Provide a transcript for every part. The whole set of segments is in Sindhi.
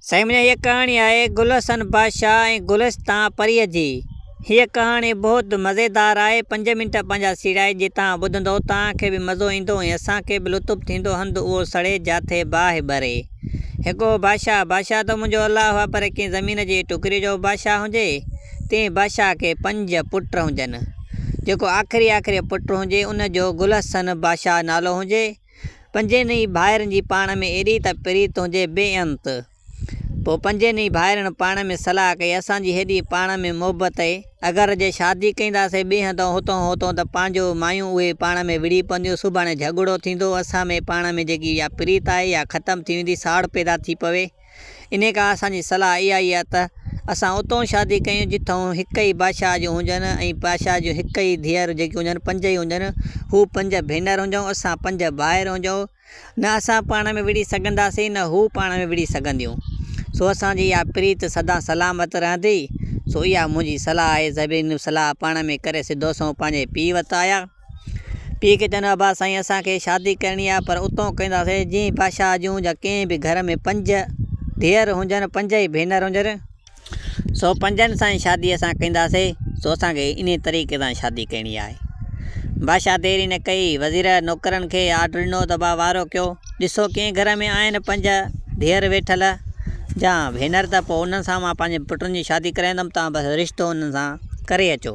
سائين منهنجا هيء ڪهاڻي آهي گل حسن بادشاهه ۽ گلستان پريء جي. هيء ڪهاڻي بهت مزيدار آهي. پنج منٽ پنهنجا سيڙائي جي توهان ٻڌندؤ توهان کي به مزو ايندو ۽ اسان کي به لطف ٿيندو هنڌ اهو سڙي جاٿي باهه ٻري. هڪ هو بادشاهه. بادشاهه ته منهنجو الله هو پر ڪنهن زمين جي ٽڪري جو بادشاهه هجي تنهن بادشاهه کي پنج پٽ هجن. جيڪو آخري آخري پٽ هجي ان جو گل حسن بادشاهه نالو هجي. پنجن ئي ڀائرن جي پاڻ ۾ ايڏي ته پريت هجي بي انت. پوء پنجن ئي ڀائرن پاڻ ۾ صلاح ڪئي، اسان جي هيڏي پاڻ ۾ محبت اهي، اگر جي شادي ڪينداسين ٻئي هنڌئون هتئون هوتئون ته پنهنجو مايون اهي پاڻ ۾ وڙهي پونديون، سڀاڻي جهڳڙو ٿيندو، اسان ۾ پاڻ ۾ جيڪي اها پريت آهي اها ختم ٿي ويندي، ساڙ پيدا ٿي پوي. انهيء کان اسان جي صلاح اها ئي آهي ته اسان اتئون شادي ڪيون جتئون هڪ ئي بادشاهه جون هجن ۽ بادشاهه جون هڪ ئي ڌيئر جيڪي هجن پنج ئي هجن، هو پنج ڀينر هجون، اسان پنج ڀائر هجون، نه اسان پاڻ ۾ وڙهي سگهنداسين نه هو پاڻ ۾ وڙهي سگهنديون، سو اسان جي اها پريت سدا سلامت رهندي، سو اها منهنجي صلاح آهي. سڀني صلاح پاڻ ۾ ڪري سڌو سنئون پنهنجي پيء وٽ آيا. پيء کي چيائين، ابا سائين اسان کي شادي ڪرڻي آهي پر اتئون ڪنداسين جنهن بادشاهه جون جا ڪنهن به گهر ۾ پنج ڌيئر هجن پنج ئي ڀينر هجن سو پنجن سان ئي شادي اسان ڪنداسين سو اسان کي انهي طريقي سان شادي ڪرڻي آهي. بادشاهه دير ئي نه ڪئي وزير نوڪرن کي آرڊر ڏنو ته ابا وارو ڪيو ڏسو ڪنهن گهر ۾ آهن پنج ڌيئر ويٺل جا ڀينر ته پوء انهن سان مان پنهنجي پٽن جي شادي ڪرائيندم توهان بس رشتو انهن سان ڪري اچو.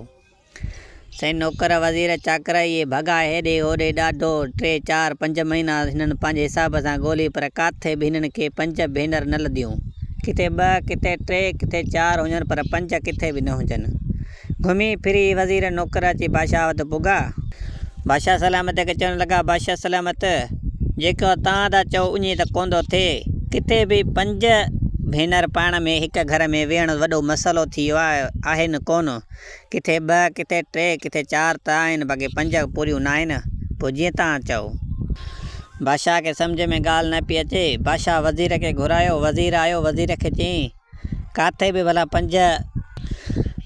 سائين نوڪر، وزير، چاڪر اهي ڀڳا هيڏي هوڏي ڏاڍو ٽي چار پنج مهينا هنن پنهنجي حساب سان ڳولي پر ڪاٿي به هنن کي پنج ڀينر نه لڌيون. ڪٿي ٻه، ڪٿي ٽي، ڪٿي چار هجن پر پنج ڪٿي به نه هجن. گهمي ڦري وزير نوڪر اچي بادشاهه وٽ پڳا. بادشاهه سلامت کي چوڻ لڳا، بادشاهه سلامت! جيڪو توهان ٿا چئو اڃي ته ڪوندو ٿئي. ڪٿي به پنج ڀينر پاڻ ۾ هڪ گهر ۾ ويهڻ وڏو مسئلو ٿي ويو آهي، آهن ڪونه. ڪٿي ٻه، ڪٿي ٽي، ڪٿي چار ته آهن، باقي پنج پوريون ناهن. پوء جيئن توهان چئو. بادشاهه کي سمجهه ۾ ڳالهه نه پئي اچي. بادشاهه وزير کي گهرايو. وزير آيو. وزير کي چيائين، ڪاٿي به ڀلا پنج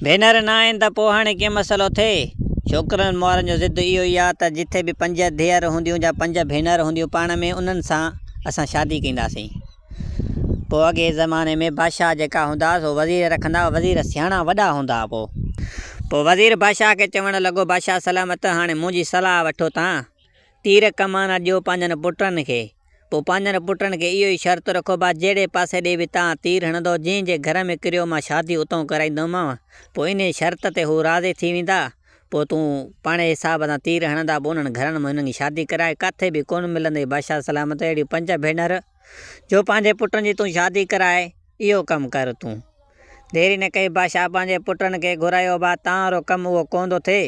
ڀينر نه آهن ته پوء هاڻي ڪيئن مسئلو ٿئي؟ ڇوڪرن مارن جو ضد اهو ئي آهي ته جٿي به پنج ڌيئر هونديون يا پنج ڀينر هونديون پاڻ ۾ انهن سان اسان شادي ڪنداسين. پوء اڳئين زماني ۾ بادشاهه جيڪا هوندا ها سو وزير رکندا هئا، وزير سياڻا وڏا هوندا ها. پوء پوء وزير بادشاهه کي چوڻ لڳو، بادشاهه سلامت هاڻي منهنجي صلاح وٺو تان تير ڪمان ڏيو پنهنجن پٽن کي. پوء پنهنجن پٽن کي اهو ئي شرط رکو با جهڙي پاسي ڏي به تان تير هڻندو جنهن جي گهر ۾ ڪريو مان شادي اتئون ڪرائيندومانء. پوء انهيء شرط تي هو راضي ٿي ويندا. پوء تون پاڻهي حساب سان تير هڻندا پوء انهن گهرن مان هنن کي شادي ڪرائي ڪاٿي به ڪونه ملندئي بادشاهه سلامت اهڙيون پنج ڀينر جو پنهنجي پٽن جي تون شادي ڪرائي اهو ڪم ڪر تون. دير ئي نه ڪئي بادشاهه پنهنجي پٽن کي گهرايو ابا تان رو ڪم اهو ڪونه ٿو ٿئي.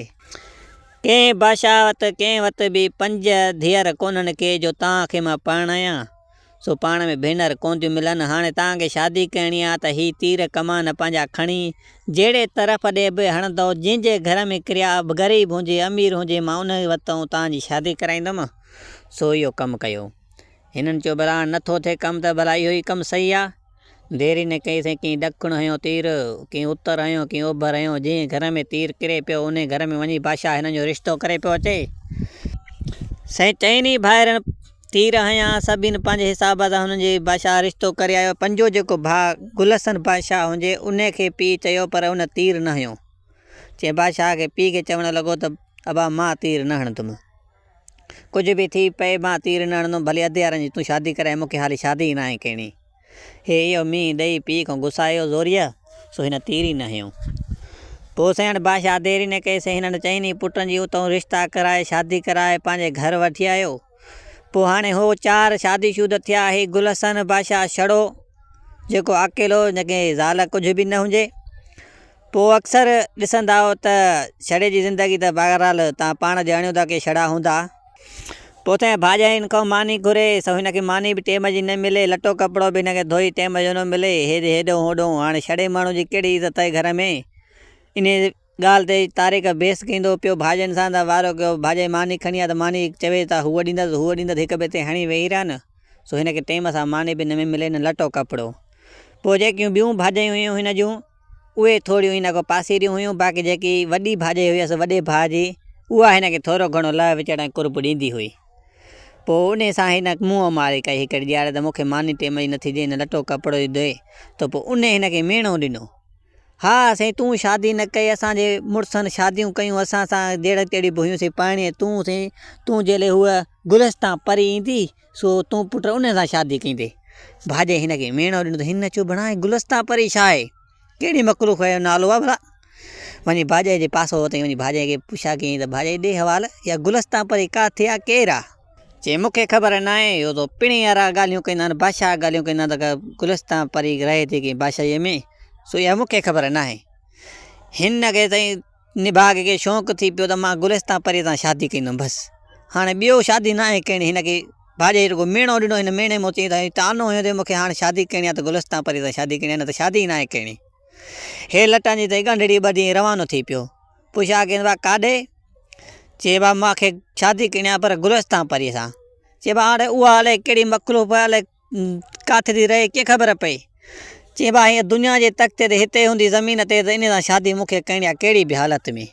ڪنهن بادشاهه وت ڪنهن وت به پنج ڌيئر ڪونهن ڪي جو تان کي مان پرڻايان. سو پاڻ ۾ ڀينر ڪونه ٿيون ملن. هاڻي توهان کي شادي ڪرڻي آ ته هي تير ڪمان پنهنجا کڻي جهڙي طرف ڏي به هڻندؤ، جنهن جي گهر ۾ ڪريا غريب هجي امير هجي مان انهي وتئون توهان جي شادي ڪرائيندم. سو اهو ڪم ڪيو. هنن چيو ڀلا هاڻي نٿو ٿئي ڪم ته ڀلا اهو ئي ڪم صحيح آ. دير ئي نه ڪئي سين ڪنهن ڏکڻ هنيو تير، ڪنهن اتر هنيو، ڪنهن اوڀر هنيو، جنهن گهر ۾ تير ڪري پيو انهي گهر ۾ وڃي بادشاهه هنن جو رشتو ڪري پيو اچي. سائين چئن ئي ڀائرن تير هنيا، سڀني پنهنجي حساب سان هنن جي بادشاهه رشتو ڪري آيو. پنجون جيڪو ڀاء گل حسن بادشاهه هجي انهي کي پيء چيو پر ان تير نه هنيو. چئين بادشاهه کي پيء کي چوڻ لڳو ته ابا مان تير نه هڻندم. ڪجهه به ٿي پئي مان تير نه هڻندم ڀلي اڌ يارن جي تون شادي ڪرائي مون کي حالي شادي ئي ناهي ڪرڻي. هي اهو مينهن ڏئي پيء کان گسايو زوريء سو هن تير ئي نه هنيو. پوء سياڻ بادشاهه دير ئي نه ڪئي سي هنن چئن ئي پٽن جي اتئون رشتا ڪرائي شادي ڪرائي پنهنجي گهر وٺي آيو. پوء هاڻي هو چار شادي شده ٿيا هي گل حسن بادشاهه ڇڙو جيڪو اڪيلو جنهن کي زال ڪجهه به نه هجي. پوء اڪثر ڏسندا آهيو ته ڇڙي جي زندگي ته بهرحال توهان پاڻ ڄاڻيو ٿا ڪي ڇڙا هوندا. پوء تنهن ڀاڄائين کان ماني گهري، سو هن کي ماني به ٽيم جي نه ملي، لٽو ڪپڙو به هن کي ڌوئي ٽيم جو نه ملي، هيڏ هيڏهون هوڏهون، هاڻي ڇڙي ماڻهو جي ڪهڙي عزت آهي گهر ۾؟ انهيء ڳالهه تي طارق بحث ڪندو پيو ڀاڄين سان ته وارو ڪيو، ڀاڄائي ماني کڻي آ ته ماني چوي ته هوء ڏيندس، هوء ڏيندس، هڪ ٻئي تي هڻي ويهي رهن، سو هن کي ٽيم سان ماني به نه ملي نه لٽو ڪپڙو. پوء جيڪيون ٻيون ڀاڄايون هيون هن جون، اهي ٿوريون هن کان پاسيريون هيون، باقي جيڪي وڏي ڀاڄائي هيس وڏي ڀاء جي، اها هن کي ٿورو گهڻو لهه وچڙ ۽ قرب ڏيندي هئي. پوء انهي سان هن منهن ماري ڪئي هڪڙي ڏيهاڙي ته مون کي ماني ٽيم جي نٿي ڏئي نه لٽو ڪپڙو ٿي ڏئي ته پوء انهي هن کي ميڻو ڏنو. ها سائين تون شادي نه ڪئي اسان جي مڙسن شاديون ڪيون اسان سان جهڙا تهڙي به هيون سي پرڻي تون سائين تون جيلي هوء گلستان پري ايندي سو تون پٽ انهي سان شادي ڪيندي. ڀاڄائي هن کي ميڻو ڏنو ته هن چيو ڀڻا هي گلستان پري ڇا آهي؟ ڪهڙي مخلوق جو نالو آهي ڀلا؟ وڃي ڀاڄائي جي پاسو ورتائين وڃي ڀاڄائي کي پڇا ڪيائين ته ڀاڄائي ڏي حوال اها گلستان پري ڪاٿي آهي ڪير آهي؟ چي مون کي خبر ناهي اهو تو پڻهين وارا ڳالهيون ڪندا آهن بادشاهه ڳالهيون ڪندا آهن ته گلستان پري رهي ٿي ڪنهن بادشاهيء ۾ سو اها مون کي خبر ناهي. هن کي سائين نڀاڳ کي شوق ٿي پيو ته مان گلستان پريء سان شادي ڪندم بس هاڻي ٻيو شادي ناهي ڪرڻي هن کي ڀاڄائي رڳو ميڻو ڏنو هن ميڻي مون چيائين ته طعنو هنيو اٿئي مون کي هاڻي شادي ڪرڻي آهي ته گلستان پريء سان شادي ڪرڻي آهي نه ته شادي ئي ناهي ڪرڻي هي لٽن جي تائين ڳنڍڙي ٻڌي روانو ٿي پيو پڇا ڪيائين ڀاء ڪاڏي؟ چي ڀاء مان کي شادي ڪرڻي آهي پر گلستان پريء سان چي ڀاء هاڻي اها الائي ڪهڙي مخلوق آهي الائي ڪاٿي ٿي رهي ڪيئن خبر پئي؟ چيائين ڀاء هيء دنيا جي تختي تي هتي هوندي زمين تي ته انهيء سان شادي مون کي ڪرڻي آهي ڪهڙي به حالت ۾.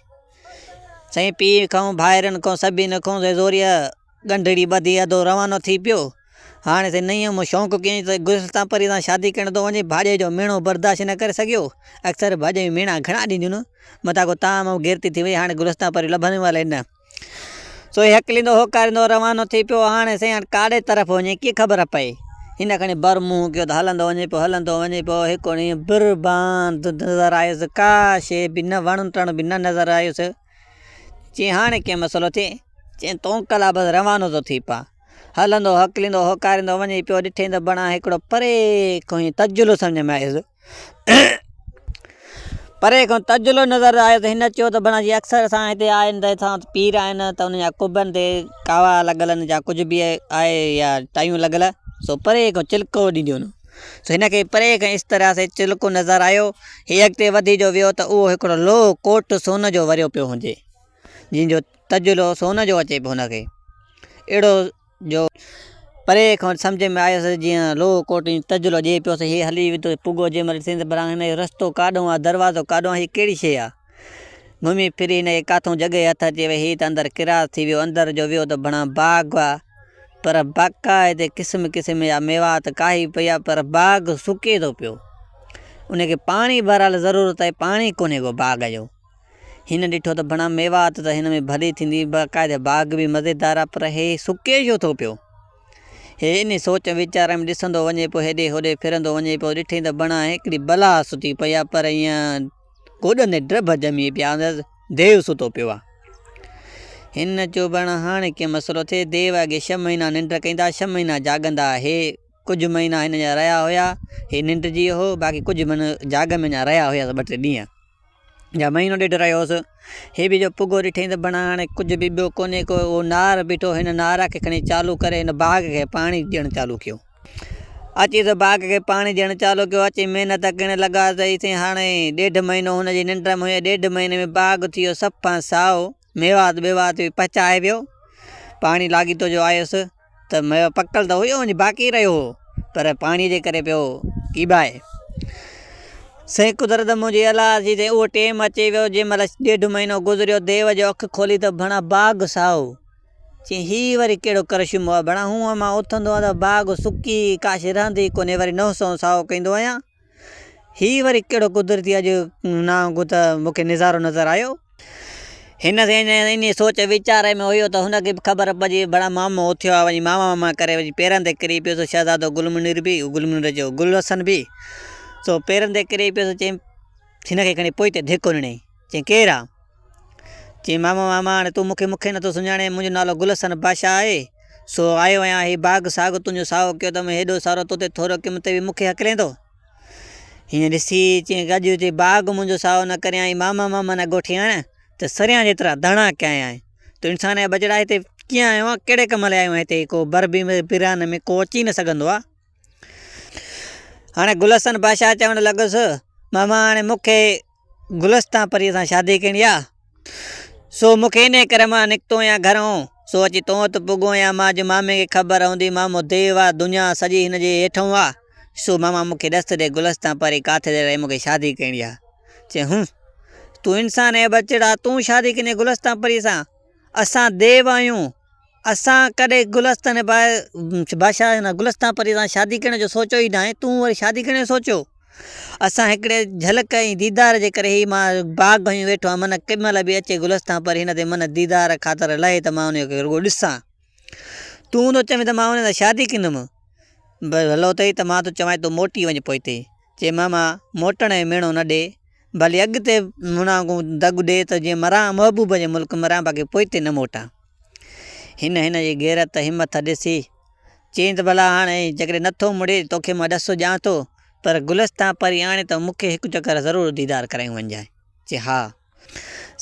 سائين پيء کان ڀائرن کان سڀني کان زوريء ڳنڍڙي ٻڌي اڌو روانو ٿي پيو. هاڻي سائين نئين مون شوق ڪيائين ته گلستان پريء سان شادي ڪرڻ ٿو وڃي. ڀاڄائي جو ميڻو برداشت نه ڪري سگهيو. اڪثر ڀاڄايون ميڻا گهڻا ڏينديون نه. متان ڪو طعام غيرتي ٿي وڃي. هاڻي گلستان پري لڀنديون الائي نه. سو هي هڪليندو هوڪاريندو روانو ٿي پيو. هاڻي سائين هاڻ ڪاڏي طرف وڃي ڪيئن خبر پئي. هن کڻي بر منهن ڪيو ته هلندو وڃي پيو هلندو وڃي پيو. هڪ ڏينهن برباند نظر آيس. ڪا شيء به نه وڻ ٽڻ به نه نظر آيس. چيائين هاڻي ڪيئن مسئلو ٿئي. چيائين تون ڪلا بس روانو ٿو ٿي پان. هلندو هڪليندو هوڪاريندو وڃي پيو. ڏٺئين ته بڻا هڪڙو پري کان هي تجلو سمجهه ۾ آيس. پري کان تجلو نظر آيو ته هن چيو ته بڻا جي اڪثر اسان هتي آيا آهن ته هتان پير آهن ته انهن جا قبن تي ڪاوا لڳل آهن يا ڪجهه به آهي يا ٽايون لڳل سو پري کان چلڪو ڏينديون سو هن کي پري کان اس طرح سي چلڪو نظر آيو هي اڳتي وڌي جو ويو ته اهو هڪڙو لوهه ڪوٽ سون جو وريو پيو هجي جنهن جو تجلو سون جو اچي پيو هن کي اهڙو جو پري کان سمجهه ۾ آيس جيئن لوهه ڪوٽ ائين تجلو ڏئي پيو ته هي هلي ويندو پڳو جنهن مهل ڏسين ته ڀلا هن جو رستو ڪاڏهون آ دروازو ڪاڏهون آ هي ڪهڙي شيء آ. گهمي ڦري هن کي ڪاٿون جڳهه هٿ اچي وئي هي ته اندر ڪراس ٿي ويو اندر جو ويو ته ڀڻا باغ آ پر باقاعدي قسم قسم جا ميوات ڪاهي پئي آ پر باغ سڪي ٿو پيو ان کي پاڻي بهرحال ضرورت آهي پاڻي ڪونهي ڪو باغ جو. هن ڏٺو ته بڻا ميوات ته هن ۾ ڀلي ٿيندي، باقاعده باغ به مزيدار آ پر هي سڪي ڇو ٿو پيو؟ هي انهي سوچ ويچار ۾ ڏسندو وڃي پيو، هيڏي هوڏي ڦرندو وڃي پيو، ڏٺئين ته بڻا هڪڙي بلا ستي پئي آ پر ائين گوڏن تي ڊڀ ڄمي پيا هوندس، ديو ستو پيو آ. هن چيو بڻا هاڻي ڪيئن مسئلو ٿئي، ديو اڳي ڇهه مهينا ننڊ ڪندا، ڇهه مهينا جاڳندا، هي ڪجهه مهينا هن جا رهيا هيا، هي ننڊجي ويو هو، باقي ڪجهه مهينا جاڳ ۾ اڃا رهيا هيس ٻه ٽي ڏينهن. يا مهينو ڏيڍ رهيو هوس. هي به جو پڳو ڏٺائين ته بڻا هاڻي ڪجهه به ٻيو ڪونهي ڪو اهو نار بيٺو هن نار کي کڻي چالو ڪري هن باغ کي پاڻي ڏيڻ چالو ڪيو. اچي ته باغ کي پاڻي ڏيڻ چالو ڪيو اچي محنت ڪرڻ لڳا ته ايسين هاڻي ڏيڍ مهينو هن جي ننڊ ۾ هئي ڏيڍ مهيني ۾ باغ ٿي ويو صفا سائو ميوات ٻيوات به پچائي ويو پاڻي لاڳيتو جو آيس. ته ميوو پڪل ته هيو وڃي باقي رهيو هو پر پاڻيء جي ڪري پيو ڪيٻائي. سائين قدرت منهنجي الله جي تي اهو ٽيم اچي ويو جنهن مهل ڏيڍ مهينو گذريو ديو جو اک کولي ته ڀڻا باغ سائو. چيائين هي وري ڪهڙو ڪرشمو آهي ڀڻا هونء مان اٿندو آهيان ته باغ سڪي ڪا شيء رهندي ئي ڪونهي وري نئون سنئون سائو ڪندو آهيان. هي وري ڪهڙو قدرتي اڄ نانگ ته مون کي نظارو نظر آيو. هن سين انهيء سوچ ويچار ۾ هيو ته هن کي به خبر پئجي وئي ڀلا مامو اٿيو آهي وڃي ماما ماما ڪري وڃي پيرن تي ڪري پيس شهزادو گل منير به گل منير چيو گل حسن به سو پيرن تي ڪري پيس چيائين هن کي کڻي پوئتي ڌڪ ڏنائين چيائين ڪير آ؟ چيائين ماما ماما هاڻي تون مون کي مون کي نٿو سڃاڻين منهنجو نالو گل حسن بادشاهه آهي سو آيو آهيان هي باغ ساڳ تنهنجو سائو ڪيو اٿم هيڏو سارو تو تي ٿورو ڪيم ته به مون کي هڪلين ٿو؟ هيئن ڏسي چيائين اڄ جي باغ منهنجو سائو نه ڪريان ۽ ماما ماما نه ڳوٺيان ته سريان جيترا داڻا ڪيائين تون انسان جا ٻچڙا هتي ڪيئن آيو آهين ڪهڙي ڪم لاء آيو آهين هتي ڪو بر بيران ۾ ڪو اچي نه سگهندو آهي. هاڻي گل حسن بادشاهه چوڻ لڳس ماما هاڻي مون کي گلستان پريء سان شادي ڪرڻي آ، سو مون کي انهيء ڪري مان نڪتو آهيان گهرئون، سو اچي تو وٽ پڳو آهيان، مان جو مامي کي خبر هوندي، مامو ديو آ، دنيا سڄي هن جي هيٺئون آ، سو ماما مون کي ڏس ڏي گلستان پري ڪاٿي تي رهي مون کي شادي ڪرڻي آ. چيائين، هون! تون انسان آهين ٻچڙا، تون شادي ڪندين گلستان پريء سان؟ اسان ديو آهيون. اسان ڪڏهن گلستان بادشاهه نه گلستان پريء سان شادي ڪرڻ جو سوچيو ئي ناهي، تون وري شادي ڪرڻ جو سوچيو؟ اسان هڪڙي جهلڪ ۽ ديدار جي ڪري هي مان باغ هنيون ويٺو آهيان، من ڪنهن مهل به اچي گلستان پري هن تي من ديدار خاطر لهي ته مان ان کي رڳو ڏسان. تون ٿو چوين ته مان ان سان شادي ڪندم. ڀلو اٿئي ته مان ٿو چوانء تون موٽي وڃ پوئتي. چي ماما موٽڻ جو ميڻو نه ڏي، ڀلي اڳتي مونان دڳ ڏي ته جيئن مران محبوب جي ملڪ مران باقي پوئتي نه موٽان. هن هن جي غيرت همٿ ڏسي چيائين ته ڀلا هاڻي جيڪڏهن نٿو مڙي توکي مان ڏس ڏيان ٿو پر گلستان پري آڻي ته مون کي هڪ چڪر ضرور ديدار ڪرايون وڃجانء. چي ها.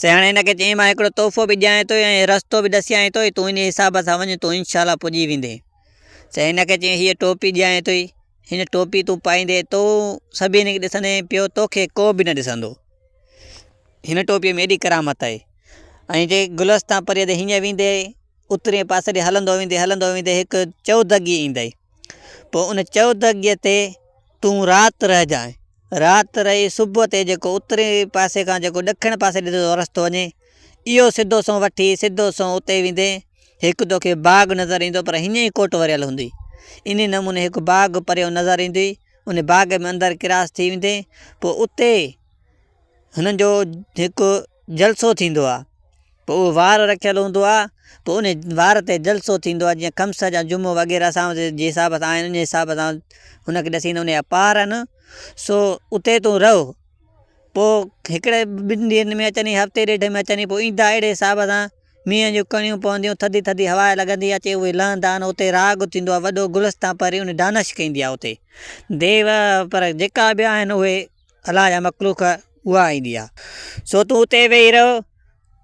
سياڻي هن کي چيائين مان هڪڙو تحفو به ڏيانء ٿو ۽ رستو به ڏسيانء ٿو تون انهيء حساب سان وڃ تون انشاء الله پڄي ويندين. سائين هن کي چيائين هيء ٽوپي ڏيانء ٿو هن ٽوپي تون پائيندين تون سڀني کي ڏسندين پيو توکي ڪو به نه ڏسندو. هن ٽوپيء ۾ ايڏي ڪرامت آهي. ۽ جي گلستان پريء تي هيئن ويندي اترئين پاسي ڏي هلندو ويندي هلندو ويندي هڪ چؤدڳي ايندئي. پوء ان چؤدڳيء تي تون رات رهجانء. رات رهي صبح تي جيڪو اترئين پاسي کان جيڪو ڏکڻ پاسي ڏي ٿو رستو وڃي، اهو سڌو سنئون وٺي سڌو سنئون اتي ويندين، هڪ توکي باغ نظر ايندو پر هيئن ئي ڪوٽ وريل هوندي. انهي نموني هڪ باغ پريون نظر ايندي، ان باغ ۾ اندر ڪراس ٿي ويندين، پوء اتي هنن جو هڪ جلسو ٿيندو آ، پوء اهو وار رکيل هوندو آ، پوء انهي وار تي جلسو ٿيندو آ، جيئن خمس يا جمعو وغيره اسان وٽ جي حساب سان آهن، انهي حساب سان هن کي ڏسين ته انهي جا پار آهن، سو اتي تون رهه، پوء هڪڙي ٻن ڏينهن ۾ اچن هفتي ڏيڍ ۾ اچن پوء ايندا اهڙي حساب سان مينهن جون ڪڻيون پونديون، ٿڌي ٿڌي هوا لڳندي اچي اهي لهندا آهن، اتي راڳ ٿيندو آ، وڏو گلستان پري انهي دانش ڪئيندي آ اتي ديو پر جيڪا به آهن اهي الله جا مخلوق اها ايندي آ. سو تون اتي ويهي رهه.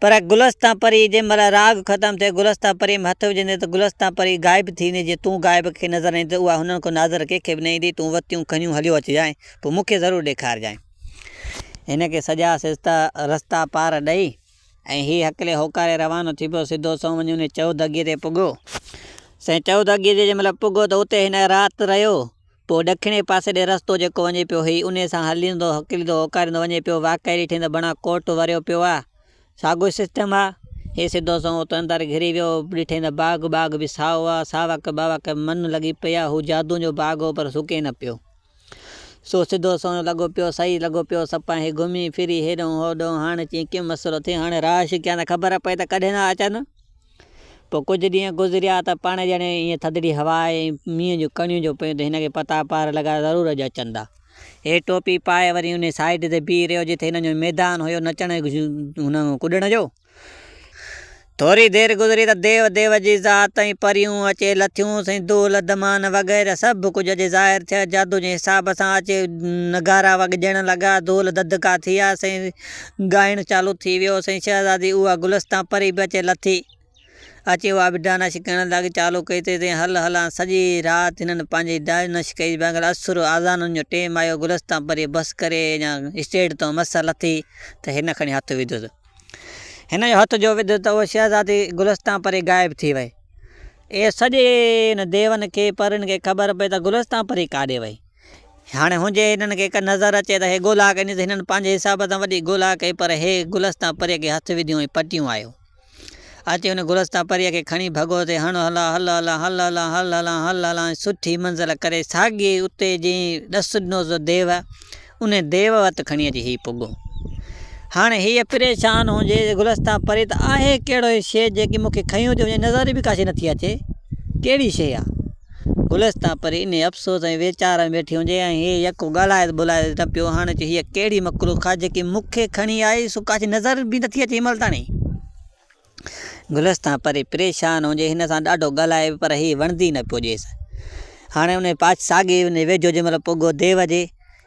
پر گلستان پري جنهن مهل راڳ ختم ٿئي گلستان پريء ۾ هٿ وجهندين ته گلستان پري غائب ٿي ويندي جي تون غائب کي نظر نه ايندين ته اها هنن کان ناظر ڪنهن کي به نه ايندي تون وتيون کنيون هليو اچجانء پوء مون کي ضرور ڏيکارجانء. هن کي سڄا سستا رستا پار ڏئي ۽ هي هڪلي هوڪاري روانو ٿي پيو سڌو سنئون وڃي انهي چؤدڳيء تي پڳو. سائين چؤدڳيء تي جنهن مهل پڳو ته اتي هن رات رهيو. پوء ڏکڻي پاسي ڏي رستو جيڪو وڃي پيو هئي، انهيء سان هليندو، هڪليندو، هوڪاريندو وڃي پيو. واقعي ڏٺئين ته بڻا ڪوٽ وريو پيو آ. ساڳيو سسٽم آ. هي سڌو سنئون اتي اندر گهري ويو. ڏٺئين ته باغ ٻاغ به سائو آ. ساوڪ ٻاوڪ من لڳي پئي آ. هو جادوء جو باغ هو پر سڪي نه پيو. سو سڌو سنئون لڳو پيو، صحيح لڳو پيو. سپاهي هي گهمي ڦري هيڏئون هوڏئون. هاڻ چيائين ڪيئن مسئلو ٿئي. هاڻي رهائش ڪيان ته خبر پئي ته ڪڏهن ٿا اچن. پوء ڪجهه ڏينهن گذريا ته پاڻ ڄڻ ائين ٿڌڙي هوا آئي ۽ مينهن جون ڪڻيون جو پيون ته هن کي پتا پار لڳا ضرور اڄ اچندا. هي ٽوپي پائي وري انهي سائيڊ تي بيهي رهيو جتي هنن جو ميدان هيو نچڻ ۽ هن ڪڏڻ جو. ٿوري دير گذري ته ديو ديو جي ذات ۽ پريون اچي لٿيون سائين دهل دمان وغيره سڀ ڪجهه اچي ظاهر ٿيا جادو جي حساب سان اچي نغارا وڳجڻ لڳا دهل ڌڌڪا ٿيا سائين ڳائڻ چالو ٿي ويو. سائين شهزادي اها گلستان پري به اچي لٿي. اچي اها به ڊانش ڪرڻ لڳي. چالو ڪئي تي تين هل هلان سڄي رات هنن پنهنجي ڊانش ڪئي. بانگل عصر آذانن جو ٽيم آيو. گلستان پري بس ڪري اڃا اسٽيج تان مس لٿي ته هن کڻي هٿ وڌس. هن جو هٿ جو وڌس ته اها شهزادي گلستان پري غائب ٿي وئي. اهي سڄي ان ديون کي پرين کي خبر پئي ته گلستان پري ڪاڏي وئي. هاڻي هنجي هنن کي ڪا نظر اچي ته هي ڳولا ڪندي ته هنن پنهنجي حساب سان وڏي ڳولا ڪئي پر هي گلستان پريء کي هٿ وڌيون ۽ پٽيون آيو. اچي هن گلستان پريء کي کڻي ڀڳو تي هڻ هلان هل هلان هل هلان هل هلان هل هلان ۽ سٺي منزل ڪري ساڳئي اتي جنهن ڏس ڏنوس ديو انهي ديو وٽ کڻي اچي هي پڳو. هاڻي هيء پريشان هنجي گلستان پري ته آهي ڪهڙو هي شيء جيڪي مون کي کنيو ٿي وڃي نظر به ڪا شيء نٿي اچي ڪهڙي شيء آ. گلستان پري انهيء افسوس ۽ ويچار ۾ ويٺي هجي ۽ هيء يڪو ڳالهائي ٻولهائي نه پيو. هاڻي چيو، هيء ڪهڙي مخلوق آ، جيڪي مون کي کڻي آئي، سو ڪا شيء نظر به نٿي اچي هن مهل تاڻي. گلستان پري پريشان هجي، هن سان ڏاڍو ڳالهائي به پر هيء وڻندي نه پيو ڏيس. هاڻي انهيء پاڇ ساڳي انهيء ويجهو جنهن مهل پڳو ديو جي،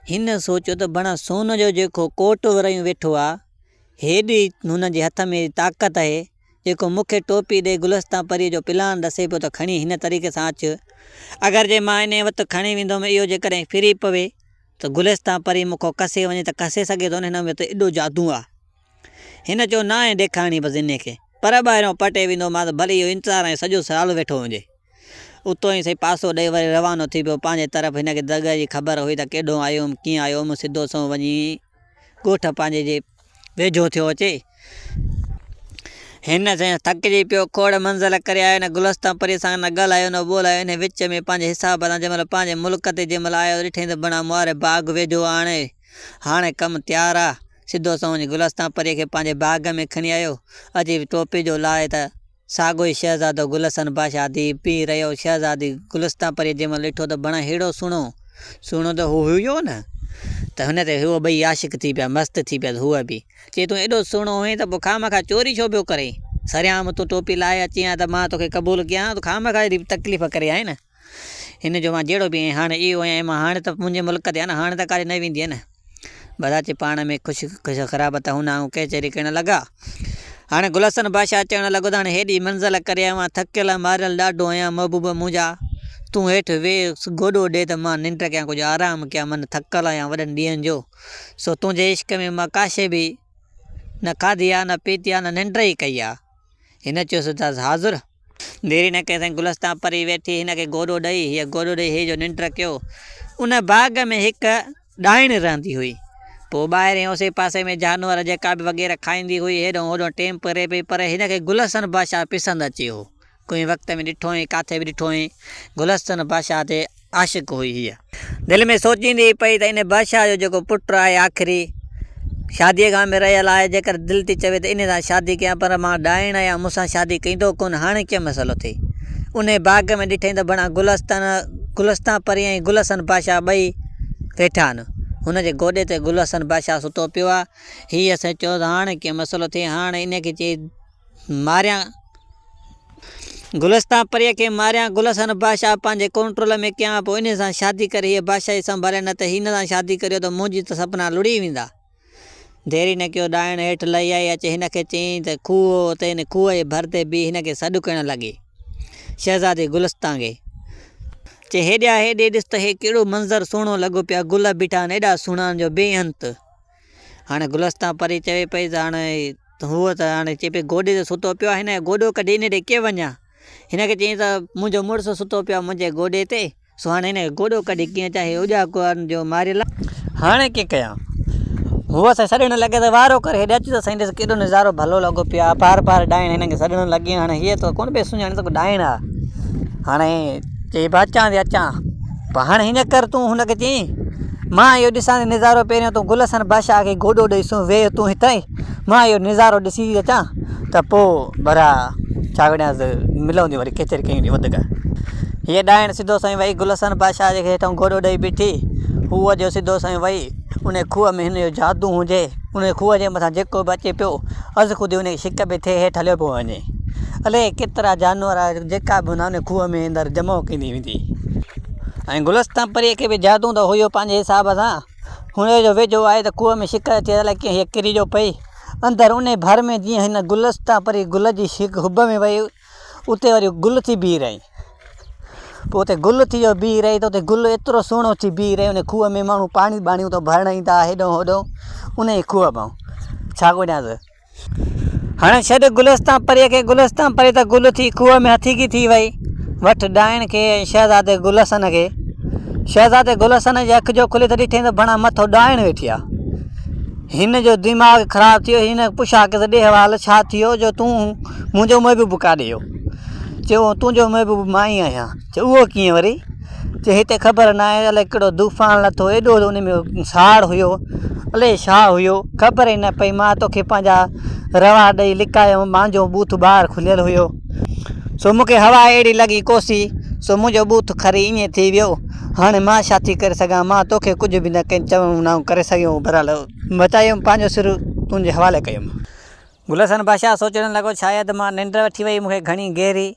هن سوچيو ته بڻا سون جو جيڪو ڪوٽ وريون ويٺو آ، هيڏي هن جي هٿ ۾ طاقت اهي، جيڪو مون کي ٽوپي ڏئي گلستان پريء جو پلان ڏسي پيو ته کڻي هن طريقي سان اچ. اگر جي مان انهيء وت کڻي ويندم اهو جيڪڏهن ڦري پوي ته گلستان پري مون کان کسي وڃي ته کسي سگهي ٿو نه هن ۾ ته ايڏو جادو آ. هن چيو ناهي ڏيکارڻي بس انهيء کي. پر ٻاهريون پٽي ويندومانس ڀلي اهو انتظار ۽ سڄو سال ويٺو هجي. اتو ئي سائين پاسو ڏئي وري روانو ٿي پيو پنهنجي طرف. هن کي دڳ جي خبر هئي ته ڪيڏهون آيو هيم ڪيئن آيو هيم سڌو سنئون وڃي ڳوٺ پنهنجي جي ويجهو ٿيو اچي. هن سائين ٿڪجي پيو، کوڙ منزل ڪري آيو، نه گلستان پريء سان نه ڳالهايو نه ٻولايو، انهيء وچ ۾ پنهنجي حساب سان جنهن مهل پنهنجي ملڪ تي جنهن مهل آيو، ڏٺائين ته بڻا مهاري باغ ويجهو آڻي، هاڻي ڪم تيار آ. سڌو سنئون وڃي گلستان پريء کي پنهنجي باغ ۾ کڻي آيو. اچي ٽوپي جو لاهي ته ساڳيو ئي شهزادو گلستان بادشاهه ٿي بيهي رهيو. شهزادي گلستان پريء جنهن مهل ڏٺو ته بڻا ههڙو سهڻو، سهڻو ته هو هيو نه، ته هن تي هو ٻئي عاشق ٿي پيا، مست ٿي پيا ته هوء به. چي تون ايڏو سهڻو هئين ته پوء خامخواه چوري ڇو پيو ڪرين؟ سرعام تون ٽوپي لاهي اچين ها ته مان توکي قبول ڪيان ها، تون خامخواه ايڏي تڪليف ڪري آئين نه. هن جو مان جهڙو به آهيان هاڻي اهو آهيان ۽ مان هاڻي ته منهنجي ملڪ تي آهيان نه، هاڻي ته ڪاڏي نه ويندين نه. بس اچي پاڻ ۾ خوش خوش خراب ته هن آئون ڪچهري ڪرڻ لڳا. هاڻي گل حسن بادشاهه چوڻ لڳو ته هاڻي هيڏي منزل ڪري آيو آهيان، ٿڪيل ماريل ڏاڍو آهيان، محبوب منهنجا! تون هيٺ ويهه گوڏو ڏي ته مان ننڊ ڪيان ڪجهه آرام ڪيان، من ٿڪل آهيان وڏن ڏينهن جو. سو تنهنجي عشق ۾ مان ڪا شيء به نه کاڌي آ، نه پيتي آ، نه ننڊ ئي ڪئي آ. هن چيس ته حاضر. دير ئي نه ڪئي سائين گلستان پري ويٺي هن کي گوڏو ڏئي، هيء گوڏو ڏئي هي جو ننڊ ڪيو. ان باغ ۾ هڪ ڏائڻ رهندي هئي. پوء ٻاهرين اوسي پاسي ۾ جانور جيڪا به وغيره کائيندي هئي، هيڏهون هوڏهون ٽيم پري پئي، پر هن کي گلستان بادشاهه پسند اچي هو. ڪنهن وقت ۾ ڏٺو ۽ ڪاٿي به ڏٺو هئين. گلستان بادشاهه تي عاشق هئي هيء. دل ۾ سوچيندي پئي ته ان بادشاهه جو جيڪو پٽ آهي آخري شاديء کان به رهيل آهي، جيڪر دل ٿي چوي ته انهيء سان شادي ڪيان پر مان ڏائڻ آهيان، مون سان شادي ڪيندو ڪونه، هاڻي ڪيئن مسئلو ٿئي. انهيء باغ ۾ ڏٺائين ته بڻا گلستان، گلستان پري ۽ گلحسن بادشاهه ٻئي ويٺا آهن. هن جي گوڏي تي گلحسن بادشاهه ستو پيو آهي. هيء سوچيو ته هاڻي ڪيئن مسئلو ٿئي، هاڻي انهيء کي چئي ماريان گلستان پريء کي ماريان گلحسن بادشاهه پنهنجي ڪنٽرول ۾ ڪيان پوء انهيء سان شادي ڪري هيء بادشاهي سنڀاليان نه ته هن سان شادي ڪريو ته منهنجي ته سپنا لڙهي ويندا. دير ئي نه ڪيو ڏائڻ هيٺ لهي آئي اچي هن کي چيائين ته کوهه هو اتي هن کوهه جي ڀر تي بيهي هن کي سڏ ڪرڻ لڳي شهزادي گلستان کي چي هيڏي آ هيڏي ڏس ته هي ڪهڙو منظر سهڻو لڳو پيو آهي گل بيٺا آهن ايڏا سهڻا جو بي انت. هاڻي گلستان پري چوي پئي ته هاڻي هوء ته هاڻي چئي پئي گوڏي تي ستو پيو آهي هن جو گوڏو ڪڍي هن ڏي ڪيئن وڃان؟ هن کي چيائين ته منهنجو مڙس ستو پيو آهي منهنجي گوڏي تي سو هاڻي هن کي گوڏو ڪڍي ڪيئن اچان هي اجاڳو جو ماريل آهي. هاڻي ڪيئن ڪيان؟ هوء سائين سڏڻ لڳي ته وارو ڪر هيڏي اچ ته سائين ڏس ڪيڏو نظارو ڀلو لڳو پيو آهي بار بار ڏائڻ هن کي سڏڻ لڳي هاڻي هيء ته ڪونه پئي سڃاڻي ته ڪو ڏائڻ آهي هاڻي چئي به اچان ٿي اچان پر هاڻي هيئن ڪر تون هن کي چئين مان اهو ڏسان ٿي نظارو پهريون تون گل حسن بادشاهه کي گوڏو ڏئي سون ويهه تون هتان ئي مان اهو نظارو ڏسي ٿي اچان ته پوء ڀلا ڇا ڪريانس ملون ٿي وري ڪچهري ڪيون ٿي وڌيڪ. هيء ڏائڻ سڌو سنئون وئي گل حسن بادشاهه جي هيٺان گوڏو ڏئي بيٺي. هوء جو سڌو سنئون وئي ان کوهه ۾ هن جو جادو هجي ان کوهه جي مٿان جيڪو به اچي پيو از خود ئي ان کي شڪ به ٿئي هيٺ هليو پيو وڃي. الائي ڪيترا جانور جيڪا به هوندا ان کوهه ۾ اندر جمع ڪندي ويندي. ۽ گلستان پريء کي به جادو ته هيو پنهنجي حساب سان. هن جو ويجهو آئي ته کوهه ۾ شڪ اچي الائي ڪيئن هيء ڪري جو پئي. اندر انهي ڀر ۾ جيئن هن گلستان پري گل جي حب ۾ وئي اتي وري گل ٿي بيهي رهي. پوء اتي گل ٿي جو بيهي رهي ته اتي گل ايترو سهڻو ٿي بيهي رهي ان کوهه ۾ ماڻهو پاڻي ٻاڻي اتان ڀرڻ ايندا هئا هيڏانهن هوڏانهن انهي کوهه مان ڇا ڳوليانس. هاڻي ڇڏ گلستان پريء کي، گلستان پري ته گل ٿي کوهه ۾ هٿيڪي ٿي وئي. وٺ ڏائڻ کي ۽ شهزادي گل حسن کي. شهزادي گل حسن جي اک جو کلي ته ڏٺئين ته بڻا مٿو ڏائڻ ويٺي آ. هن جو دماغ خراب ٿي ويو. هن پڇا ڪيس ڏي حوال ڇا ٿيو جو تون منهنجو محبوب ڪاڏي ويو؟ چيو تنهنجو محبوب مان ئي آهيان. چيو اهو ڪيئن وري؟ چي هتي خبر ناهي الائي ڪهڙو طوفان لٿو ايڏو ان ۾ ساڙ هيو الائي ڇا هيو خبر ئي نه پئي مان توکي پنهنجا روا ڏئي لڪايم مانجو ٻوٿ ٻاهر کليل هيو سو مونکي هوا اهڙي لڳي ڪوسي سو منهنجو ٻوٿ کري ائين ٿي ويو هاڻي مان ڇا ٿي ڪري سگهان مان توکي ڪجهه به نه چوڻ نه ڪري سگهيم بهرحال بچايم پنهنجو سر تنهنجي حوالي ڪيم. گل حسن بادشاهه سوچڻ لڳو شايد مان ننڊ وٺي وئي مونکي گهڻي گهري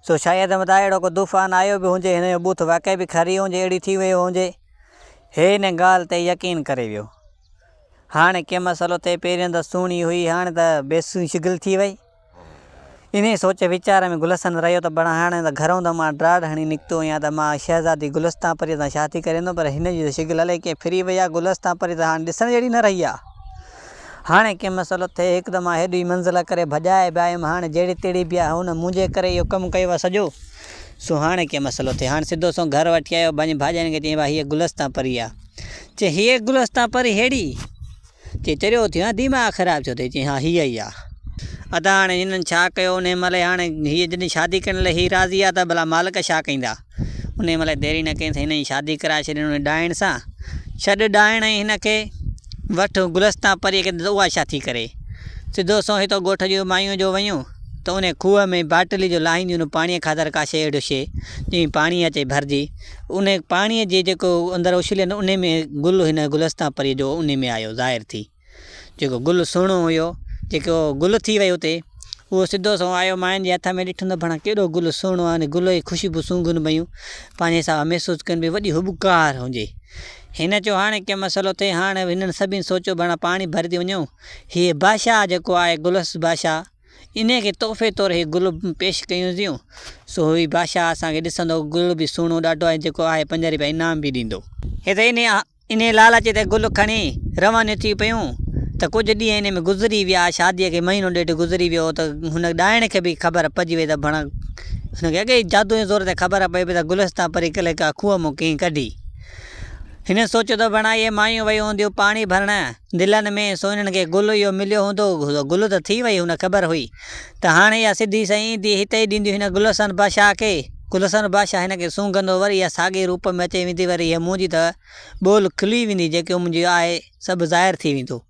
سو شايد متان اهڙو ڪو طوفان آيو به هجي، هن جو ٻوٿ واقعي به کري هجي، اهڙي ٿي ويو هجي. هي ان ڳالهه تي يقين ڪري ويو. هاڻي ڪي مسئلو ٿئي، پهريون ته سهڻي هئي، هاڻي ته بي شڪل ٿي وئي. انهيء سوچ ويچار ۾ گلستان رهيو ته بڻ هاڻي ته گهرئون ته مان ڊاڙ هڻي نڪتو آهيان ته مان شهزادي گلستان پريء سان شادي ڪري ايندم، پر هن جي ته شڪل الائي ڪيئن ڦري وئي آهي، گلستان پري ته هاڻي ڏسڻ جهڙي نه رهي آهي. هاڻي ڪنهن مسئلو ٿئي، هڪ ته مان هيڏي منزل ڪري ڀڄائي به آيم، هاڻي جهڙي تهڙي به آهي، هن منهنجي ڪري اهو ڪم ڪيو آهي سڄو، سو هاڻي ڪنهن مسئلو ٿئي. هاڻي سڌو سنئون گهر وٺي آيو، پنهنجي ڀاڄاين کي چيائين، ڀاء هيء گلستان پري آ. چي هيء گلستان پري ههڙي؟ چي چريو ٿيو آهين، دماغ خراب ٿيو اٿئي؟ چي ها هيء ئي آ. ادا هاڻي هنن ڇا ڪيو انهي مهل هاڻي هيء جڏهن شادي ڪرڻ لاء هي راضي آ ته ڀلا مالڪ ڇا ڪيندا. انهي مهل دير ئي نه ڪئي ته هن جي شادي ڪرائي ڇڏين انهي ڏائڻ سان. ڇڏ ڏائڻ ۽ هن کي وٺ گلستان پريء کي ته اها ڇا ٿي ڪري. سڌو سنئون هتو ڳوٺ جون مايون جو ويون ته انهي کوهه ۾ باٽلي جو لاهينديون هن پاڻيء خاطر ڪا شيء اهڙو شيء جنهن ۾ پاڻي اچي ڀرجي انهي پاڻيء جي جيڪو اندر اڇلين انهي ۾ گل هن گلستان پريء جو انهي ۾ آيو ظاهر ٿي. جيڪو گل سهڻو هيو، جيڪو گل ٿي ويو اتي، اهو سڌو سنئون آيو ماين جي هٿ ۾ ڏٺم ته ڀڻا ڪيڏو گل سهڻو آهي، ان گل جي خوشبو سونگهن پيون، پنهنجي حساب سان محسوس ڪن پيون، وڏي هٻڪار هجي. هن چيو هاڻي ڪي مسئلو ٿئي، هاڻي هنن سڀني سوچيو ڀڻا پاڻي ڀرجي وڃون، هيء بادشاهه جيڪو آهي گلس بادشاهه، انهيء کي تحفي طور هي گل پيش ڪيون ٿيون، سو هي بادشاهه اسان کي ڏسندو، گل به سهڻو ڏاڍو آهي، جيڪو آهي پنج رپيا انعام به ڏيندو. هتي انهيء انهيء لالچ تي گل کڻي روانيون ٿي پيون ته ڪجهه ڏينهن انهيء ۾ گذري ويا. شاديء کي مهينو ڏيڍ گذري ويو ته هن ڏائڻ کي به خبر پئجي وئي ته ڀڻ هن کي اڳي ئي جادو جي زور تي خبر پئي پئي ته گلستان پري ڪلهه ڪا کوهه مون ڪنهن ڪڍي. هن سوچيو ته ڀڻا اهي مايون ويون هونديون پاڻي ڀرڻ دلن ۾ سو انهن کي گل اهو مليو هوندو. گل ته ٿي وئي هن خبر هئي ته هاڻي اها سڌي سئين ايندي هتي ئي ڏينديون هن گلستان بادشاهه کي. گلستان بادشاهه هن کي سونگهندو وري اها ساڳئي روپ ۾ اچي ويندي وري هيء منهنجي ته ٻول کلي ويندي جيڪي منهنجي آهي سڀ ظاهر ٿي ويندو.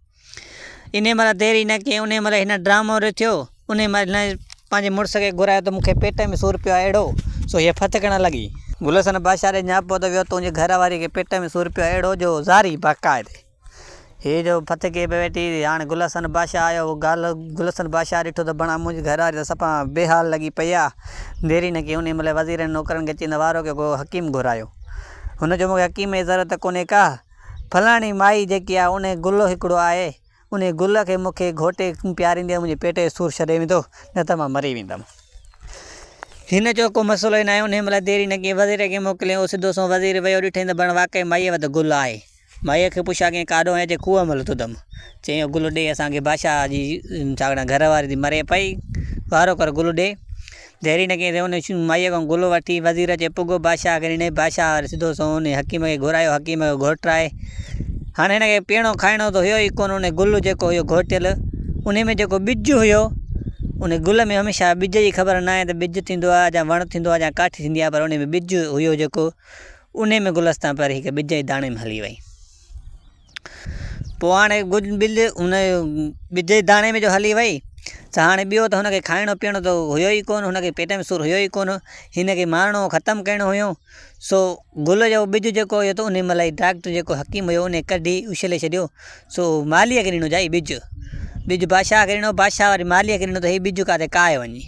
انهيء مهل دير ئي نه ڪئي انهيء مهل هن ڊرامو رٿيو. انهيء مهل هن پنهنجي مڙس کي گهرايو ته مون کي پيٽ ۾ سور پيو آهي اهڙو سو هيء ڦٿڪڻ لڳي. گلستان بادشاهه ڏي نياپو ته ويو تنهنجي گهر واريء کي پيٽ ۾ سور پيو آهي اهڙو جو زاري باقاعدي. هيء جو ڦٿڪي پئي ويٺي. هاڻ گل حسن بادشاهه آيو. ڳالهه گل حسن بادشاهه ڏٺو ته بڻا منهنجي گهر واري ته صفا بيحال لڳي پئي آ. دير ئي نه ڪئي انهيء مهل وزيرن نوڪرن کي چيائين ته وارو ڪيو ڪو حڪيم گهرايو. هن چيو مون کي حڪيم جي ضرورت ڪونهي ڪا. فلاڻي مائي جيڪي آ انهيء گل هڪڙو آهي. انهيء گل کي مون کي گهوٽي پياريندي منهنجي پيٽ جو سور ڇڏي ويندو نه ته مان مري ويندم. هن چيو ڪو مسئلو ئي ناهي. انهيء مهل دير ئي نه ڪئي وزير کي موڪليائين. اهو سڌو سنئون وزير ويو ڏٺائين ته بڻ واقعي مائيء وٽ گل آهي. مائيء کي پڇيا ڪيائين ڪاڏو آئين چي کوهه مان لٿو اٿم. چيائين اهو گل ڏي اسان کي بادشاهه جي ڇاڪاڻ گهر واري ٿي مري پئي وارو ڪر گل ڏي. دير ئي نه ڪيائين ته ان مائيء کان گل وٺي وزير اچي پڳو بادشاهه کي ڏنائين. بادشاهه وري سڌو سنئون ان حڪيم کي گهرايو حڪيم کي گهوٽرائي هاڻي هن کي پيئڻو کائڻو ته هيو ئي ڪونه ان گل جيڪو هيو گهوٽيل ان ۾ جيڪو ٻج هيو ان گل ۾ هميشه ٻج جي خبر ناهي ته ٻج ٿيندو آهي يا وڻ ٿيندو آهي يا ڪاٺي ٿيندي آهي پر ان ۾ ٻج هيو جيڪو انهيء ۾ گلستان پر هڪ ٻج جي داڻي ۾ هلي وئي. پوء هاڻي گل ٻج ان ٻج جي داڻي ۾ جو هلي وئي ته هاڻي ٻيو ته هن کي کائڻو پيئڻو ته هيو ئي ڪونه هن کي پيٽ ۾ سور هيو ئي ڪونه هن کي مارڻو هو ختم ڪرڻو هيو سو گل جو ٻج جيڪو هيو ته انهي مهل ئي ڊاڪٽر جيڪو حڪيم هيو انهي ڪڍي اڇلي ڇڏيو سو مالهيء کي ڏنو جائي ٻج ٻج بادشاهه کي ڏنو بادشاهه وري مالهيء کي ڏنو ته هي ٻج ڪاٿي ڪاهي وڃي.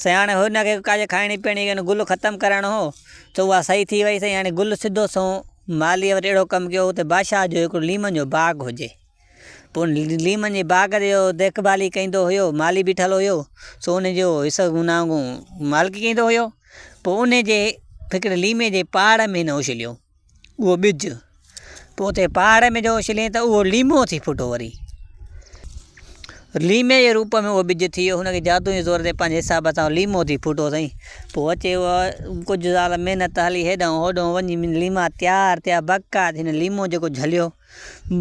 سياڻي هن کي ڪا شيء کائڻي پيئڻي هئي گل ختم ڪرائڻو هو ته اها صحيح ٿي وئي سائين هاڻي گل سڌو سنئون مالهيء وٽ اهڙو ڪم ڪيو اتي بادشاهه جو هڪڙو ليمن جو باغ هجي پوء ان ليمن جي باغ جو ديک ڀالي ڪندو هيو مالهي بيٺل هيو سو ان جو حصو گوناگون مالڪي ڪندو هيو پوء ان جي هڪڙي ليمي جي پاڙ ۾ هن اڇليو اهو ٻج پوء اتي پهاڙ ۾ جو اڇلين ته اهو ليمو ٿي ڦٽو وري ليمي جي روپ ۾ اهو ٻج ٿي ويو هن کي جادو جي زور تي پنهنجي حساب سان ليمو ٿي ڦٽو سائين پوء اچي اهو ڪجهه سال محنت هلي هيڏانهن هوڏانهن وڃي ليما تيار ٿيا بڪا هن ليمو جيڪو جهليو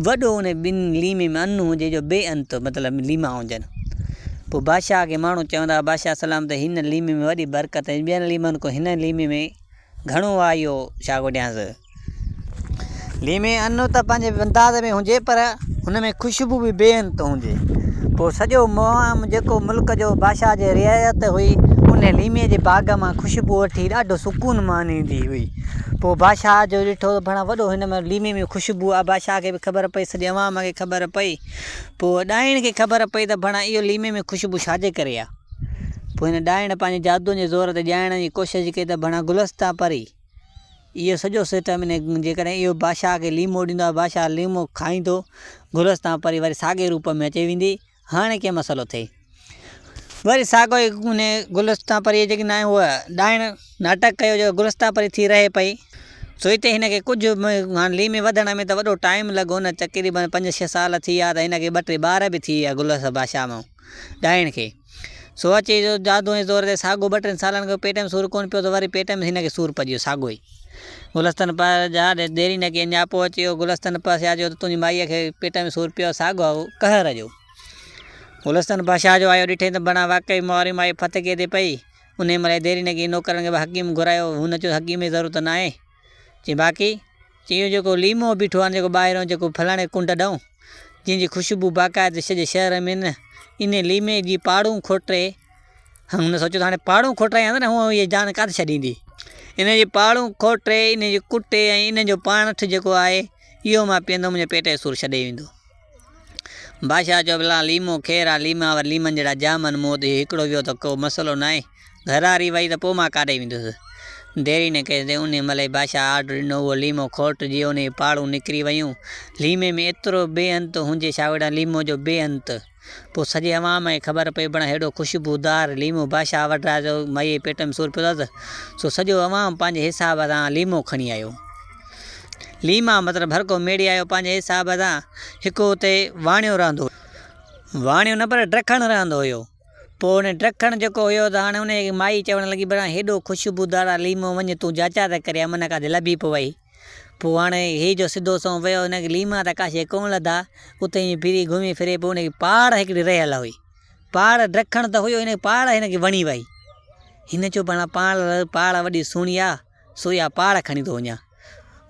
وڏو ان ٻن ليمي ۾ ان هجي جو بي انت مطلب ليما هجن پوء بادشاهه کي ماڻهو چوندا بادشاهه سلام ته هن ليمي ۾ وڏي برڪت ۽ ٻين ليمن کان هن ليمي ۾ گهڻو آ اهو ڇا ڪوٺيانس. ليمي ان ته پنهنجي انداز ۾ هجي پر هن ۾ خوشبو به بي انت هجي. پوء سڄو عوام جيڪو ملڪ جو بادشاهه جي رعايت هئي ان ليمي جي باغ مان خوشبو وٺي ڏاڍو سڪون ماڻيندي هئي. پوء بادشاهه جو ڏٺو ته ڀڻا وڏو هن ۾ ليمي ۾ خوشبو آ بادشاهه کي به خبر پئي سڄي عوام کي خبر پئي. پوء ڏائڻ کي خبر پئي ته ڀڻا اهو ليمي ۾ خوشبو ڇاجي ڪري آ. پوء هن ڏائڻ پنهنجي جادوئن جي زور تي ڄاڻڻ جي ڪوشش ڪئي ته ڀڻا گلستان پري اهو سڄو سسٽم هن جيڪڏهن اهو بادشاهه کي ليمو ڏيندو ۽ بادشاهه ليمو کائيندو گلستان پري وري ساڳئي روپ ۾ اچي ويندي هاڻي ڪي مسئلو ٿئي وري ساڳو ئي ان گلستان پري جيڪي ناهي هوء ڏائڻ ناٽڪ ڪيو جو گلستان پري ٿي رهي پئي سو هتي هن کي ڪجهه هاڻي ليمي وڌڻ ۾ ته وڏو ٽائيم لڳو نه تقريبن پنج ڇهه سال ٿي ويا ته هن کي ٻه ٽي ٻار به ٿي ويا گلستان بادشاهه مان ڏائڻ کي. سو اچي جو جادو ۽ زور تي ساڳو ٻه ٽن سالن کان پيٽ ۾ سور ڪونه پيو ته وري پيٽ ۾ هن کي سور پئجي ويو ساڳو ئي. گلستان پاس جا ديري نه ڪئي نياپو اچي ويو گلستان پاس يا جو ته تنهنجي مائيء کي پيٽ ۾ سور پيو آهي ساڳو قهر جو. گلستان بادشاهه جو آيو ڏٺئي ته بڻا واقعي ماري مائي ڦٿڪي تي پئي. انهيء مهل ديري نه ڪئي نوڪرن کي به حڪيم گهرايو. هن چيو حڪيم جي ضرورت ناهي. چي باقي؟ چي اهو جيڪو ليمو بيٺو آهي نه جيڪو ٻاهريون جيڪو فلاڻي ڪنڊ ڏانهن جنهن جي خوشبو باقاعده سڄي شهر ۾ نه انهيء ليمي جي پاڙون کوٽي هن سوچيو ته هاڻي پاڙون کوٽرايان ته نه هونء هيء جان ڪاٿي ڇڏيندي. ان جي پاڙون کوٽي ان جي ڪٽي ۽ ان جو پاڻٺ جيڪو آهي اهو مان پيئندم منهنجي پيٽ جو سور ڇڏي ويندو. بادشاهه چيو ڀلا ليمو خير آ ليما وري ليمن جهڙا جام آهن مون وٽ هي هڪڙو ويو ته ڪو مسئلو ناهي. گهراري وئي ته پوء مان ڪاڏي ويندس. ديري نه ڪئي ته انهيء مهل ئي بادشاهه آرڊر ڏنو اهو ليمو کوٽجي انهيء جون پاڙون نڪري ويون. ليمي ۾ ايترو بي انت هجي ڇا ليمو جو بي انت. پوء سڄي عوام کي خبر پئي بڻ هيڏو خوشبودار ليمو بادشاهه وٽ آيو جو مائيء جي پيٽ ۾ سور پيو اٿس، سو سڄو عوام پنهنجي حساب سان ليمو کڻي آيو. ليما مطلب هر ڪو ميڙي آيو پنهنجي حساب سان. هڪ اتي واڻيو رهندو هيو. واڻيو نه پر ڊکڻ رهندو هيو. پوء ان ڊکڻ جيڪو هيو ته هاڻي ان کي مائي چوڻ لڳي بڻ هيڏو خوشبودار آ ليمو وڃ تون جاچا ته ڪري آ من ڪاٿي لڀي پوئي. پوء هاڻي هي جو سڌو سنئون ويو هن کي ليما ته ڪا شيء ڪونه لڌا، اتي ائين ڦري گهمي ڦري پوء هن کي پاڙ هڪڙي رهيل هئي. پاڙ ڊکڻ ته هيو هن کي پاڙ هن کي وڻي وئي. هن چيو پاڻ پاڙ پاڙ وڏي سهڻي آ، سو اها پاڙ کڻي ٿو وڃان.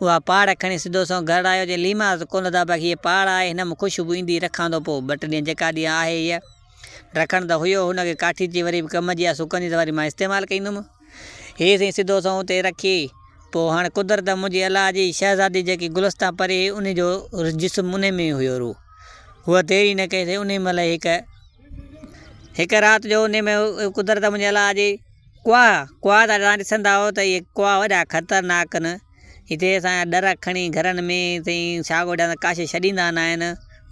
اها پاڙ کڻي سڌو سنئون گهر آيو چي ليما ته ڪونه لڌا باقي هيء پاڙ آهي هن مان خوشبو ايندي رکان ٿو پوء ٻه ٽي ڏينهن جيڪا ڏينهن آهي هيء ڊکڻ ته هيو هن کي ڪاٺي چي وري به ڪم جي آ سڪندي ته وري مان استعمال ڪندم. هي سائين سڌو سنئون اتي رکي، پوء هاڻ قدرت منهنجي الله جي شهزادي جيڪي گلستان پري هئي، انهي جو جسم انهي ۾ ئي هيو روح. هوء دير ئي نه ڪئي سائين انهي مهل ئي هڪ هڪ رات جو انهي ۾ قدرت منهنجي الله جي ڪوئا، ڪوئا ته توهان ڏسندا هئو ته اهي ڪوئا وڏا خطرناڪ آهن. هتي اسان جا ڏر کڻي گهرن ۾ سائين ڇا ڳوٺان ته ڪاشي ڇڏيندا ناهن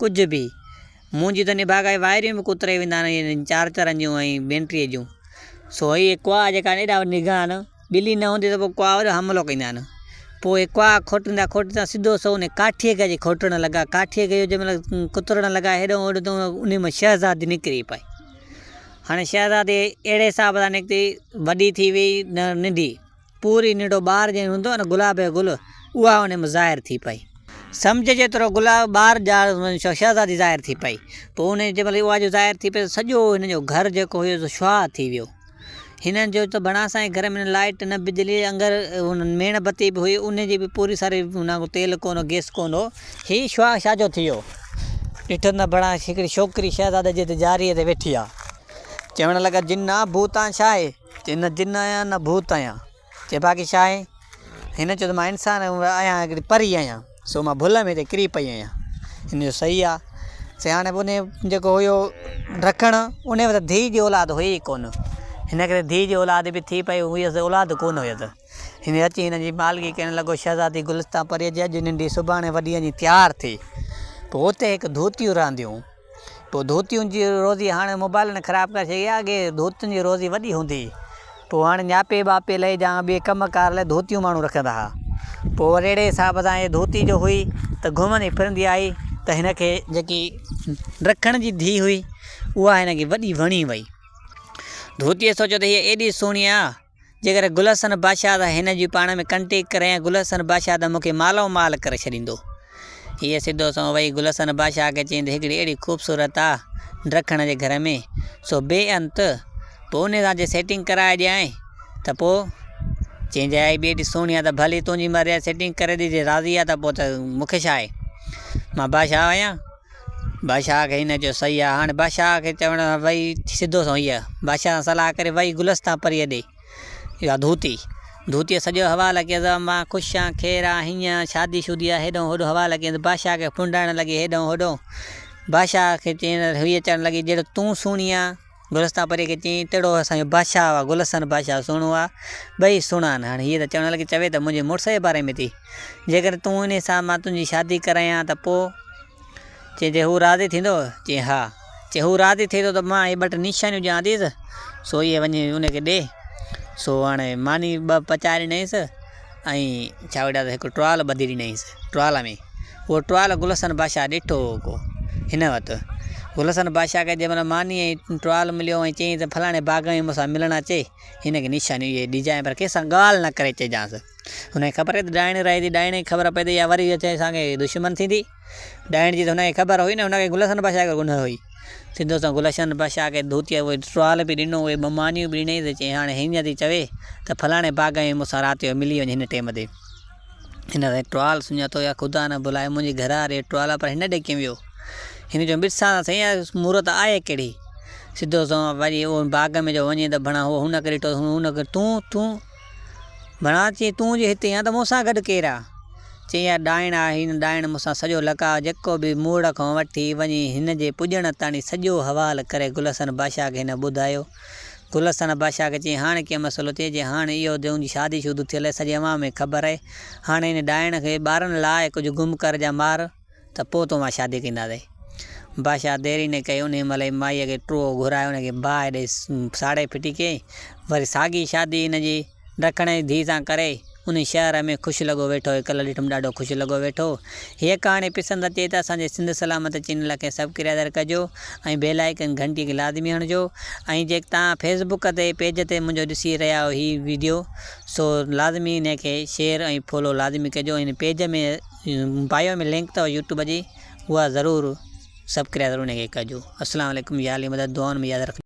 ڪجهه به. منهنجي ته نڀاڳائي وائريون به ڪتري ويندا آهن انهن چارجرن جون ۽ بينٽريء جون. سو اهي ڪوئا جيڪا آهن ايڏا نگها آهن، ٻلي نه هوندي ته پوء ڪوئا وڏو حملو ڪندا آهن. پوء اهي ڪوئا کوٽيندا کوٽيندا سڌو سنئون انهي ڪاٺيء کي اچي کوٽڻ لڳا. ڪاٺيء کي جنهن مهل ڪترڻ لڳا هيڏو هوڏو ته انهي مان شهزادي نڪري پئي. هاڻي شهزادي اهڙي حساب سان نڪتي وڏي ٿي وئي نه ننڍي. پوري ننڍو ٻار جنهن هوندو آهي نه گلاب جو گل اها ان ۾ ظاهر ٿي پئي. سمجهه جيترو گلاب ٻار شهزادي ظاهر ٿي پئي. پوء ان جنهن مهل اها جو ظاهر ٿي پئي ته سڄو هن جو گهر جيڪو هيو سو شعاع ٿي ويو. هنن جو ته بڻا سائين گهر ۾ نه لائيٽ نه بجلي انگر ميڻ بتي به هئي ان جي به پوري ساري نه تيل ڪونه هو گئس ڪونه هو. هي شعاع ڇا جو ٿي ويو. ڏٺو نه بڻا هڪڙي ڇوڪري شهزادي جي جاريء تي ويٺي آ. چوڻ لڳا جن آ ڀوت آ ڇا آهي؟ چي نه جن آهيان نه ڀوت آهيان. چي باقي ڇا آهين؟ هن چيو ته مان انسان آهيان هڪڙي پري آهيان سو مان ڀل ۾ هتي ڪري پئي آهيان. هن چيو صحيح آ. سي هاڻي انهي جيڪو هيو رکڻ انهي وٽ ڌيء جي اولاد هئي ئي ڪونه. هن کي ڌيء جي اولاد به ٿي پئي هئس اولاد ڪونه هيس. هن اچي هن جي مالگي ڪرڻ لڳو شهزادي گلستان پريء جي اڄ ننڍي سڀاڻي وڏي وڃي تيار ٿي. پوء اتي هڪ ڌوتيون رهنديون. پوء ڌوتين جي روزي هاڻي موبائلن خراب ڪري ڇڏي آهي اڳي ڌوتين جي روزي وڏي هوندي هئي پوء هاڻي نياپي ٻاپي لئي جا ٻئي ڪم ڪار لئي ڌوتيون ماڻهو رکندا ها پوء وري اهڙي حساب سان هي ڌوتي جو هئي ته گهمندي ڦرندي آئي ته هن کي جيڪي رکڻ جي ڌيء هئي اها هن کي وڏي وڻي وئي ڌوتيء سوچيو ته هيء ايڏي سهڻي آهي جيڪڏهن گل حسن بادشاهه سان هن جي پاڻ ۾ ڪنٽيڪ ڪريان گل حسن بادشاهه ته مون کي مالئون مال ڪري ڇڏيندو. هيء سڌو سنئون وئي گل حسن بادشاهه کي چيائين ته هڪڙي اهڙي خوبصورت آ ڊکڻ جي گهر ۾ سو بي انت پوء انهي سان جي سيٽنگ ڪرائي ڏيانء ته پوء چيائين جي آئي به ايڏي سهڻي آ ته ڀلي تنهنجي مرضي آ سيٽنگ ڪري ڏي جي راضي آ ته پوء ته مون کي ڇا آهي مان بادشاهه آهيان. بادشاهه کي هن چيو، صحيح آهي. هاڻي بادشاهه کي چوڻ وئي سڌو سنئون هيء بادشاهه سان صلاح ڪري وئي گلستان پريء ڏي. اها ڌوتي. ڌوتيء سڄو حوال ڪيس، مان خوش آهيان، خير آهي، هيئن آهي، شادي شودي آهي، هيڏانهن هوڏانهن حوال ڪيس. بادشاهه کي ڦنڊائڻ لڳي هيڏانهن هوڏانهن. بادشاهه کي چيائين، هيء چوڻ لڳي، جهڙو تون سهڻي آهين، گلستان پريء کي چيائين، تهڙو اسان جو بادشاهه آهي، گلستان بادشاهه سهڻو آهي، ٻئي سهڻا آهن. هاڻي هيء ته چوڻ لڳي، چوي ته منهنجي مڙس جي باري ۾ ٿي. جيڪڏهن تون انهيء سان مان تنهنجي شادي ڪرايان ته پوء؟ چي جي هو راضي ٿيندو؟ چي ها. چي هو راضي ٿئي ٿو ته مان اهي ٻه ٽي نشانيون ڏيان ٿيس، سو اهي وڃي ان کي ڏي. سو هاڻي ماني ٻه پچائي ڏنائينس ۽ ڇا وڏا ته هڪ ٽوال ٻڌي ڏنائينس ٽوال ۾ اهو ٽوال گل حسن بادشاهه ڏٺو هو ڪو هن وقت گل حسن بادشاهه کي جنهن مهل ماني ۽ ٽوال مليو ۽ چيائين ته فلاڻي باغ ۾ مون سان ملڻ اچي هن کي نشانيون اهي ڏجانء پر ڪنهن سان ڳالهه نه ڪري چئجانس. هن کي خبر هئي ته ڏائڻ رهي ٿي، ڏائڻ کي خبر پئي ته اها وري اچي اسان کي دشمن ٿيندي. ڏائڻ جي ته هن کي خبر هئي نه، هن کي گل حسن بادشاهه کي ڪونه هئي. سڌو سنئون گلشن بادشاهه کي ڌوتيء اهي ٽوال به ڏنو، اهي ٻه مانيون به ڏنائينس ته چيائين هاڻي هيئن ٿي چوي ته فلاڻي باغ ۾ مون سان رات جو ملي وڃ هن ٽيم تي. هن سائين ٽوال سڃاتو يا خدا نه ڀلائي منهنجي گهر واري جو ٽوال آهي پر هن ڏي ڪيئن ويو؟ هن چيو ڏسان ته سهي اها مورت آهي ڪهڙي؟ سڌو سنئون وري اهو باغ ۾ جو وڃي ته ڀڻا هو هن کي ڏٺو هن کي تون تون ڀڻا چيائين تون جي هتي آن ته مون سان گڏ ڪير آ؟ چيائين اها ڏائڻ آهي هن ڏائڻ مون سان سڄو لقاء جيڪو به موڙ کان وٺي وڃي هن جي پڄڻ تاڻي سڄو حوال ڪري گل حسن بادشاهه کي هن ٻڌايو. گل حسن بادشاهه کي چيائين هاڻ ڪيئن مسئلو ٿئي جي هاڻ اهو تنهنجي شادي شودو ٿيل آهي سڄي عوام کي خبر آهي هاڻ هن ڏائڻ کي ٻارن لاء ڪجهه گم ڪر جا مار ته پوء تو مان شادي ڪنداسين. بادشاهه دير ئي نه ڪئي، انهيء مهل ئي مائيء کي ٽوهو گهرائي ان کي باهه ڏئي ساڙي ڦٽي ڪيائين. وري ساڳي شادي هن جي ڊکڻ جي ڌيء سان ڪري، انهيء شهر ۾ خوش لڳو ويٺو. هڪ لهه ڏٺم ڏاڍو خوش لڳو ويٺو. هيء ڪهاڻي پسند اچي ته اسان جي سنڌ سلامت چينل کي سبڪرائيزر ڪجو ۽ بيل آئيڪن گهنٽي کي لازمي هڻجو ۽ جي توهان فيس بڪ تي پيج تي منهنجو ڏسي رهيا آهيو هي ويڊيو سو لازمي انهيء کي شيئر ۽ فالو لازمي ڪجو ۽ پيج ۾ بايو ۾ لنڪ اٿو يوٽيوب جي اها ضرور سبڪرائب ضرور ان کي ڪجو السلام عليڪم يا علي مدد دعائن ۾ ياد رکجو.